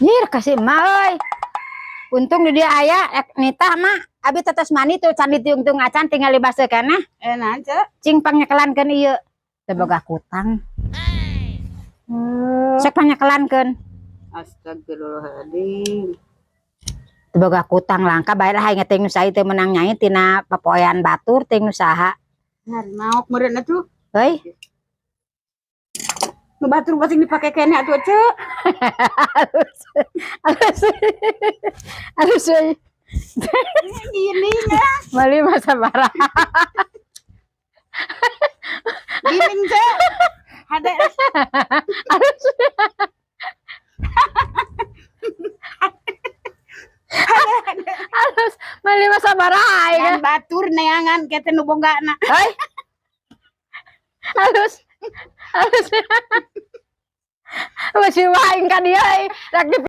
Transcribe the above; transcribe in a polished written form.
Yir kasih emak euy. Untung di dia aya ek nitah mah abi tetes mani tuh can ditiung-tiung acan tinggal dibaseuh kana. Eh, naon, Cek? Cing pangnekelankeun ieu. Teu boga kutang. Sok pangnekelankeun. Astagfirullahaladzim. Teu boga kutang langka bae lah aing teh nu saha teu meunang nyai tina papoean batur ting nu saha. Hari maok meureun atuh. Heuy. Nu batur basing dipake keneh atuh, Cek. Halus. Halus. Halus euy. Gini ya. Meuli mah sabaraha. Gini, Cek. Hade. Halus. Halus. Meuli mah sabaraha aing. Kan batur neangan kete nu bogana. Heuy. Halus. Halus. Masih wae ka dieu euy. Rek.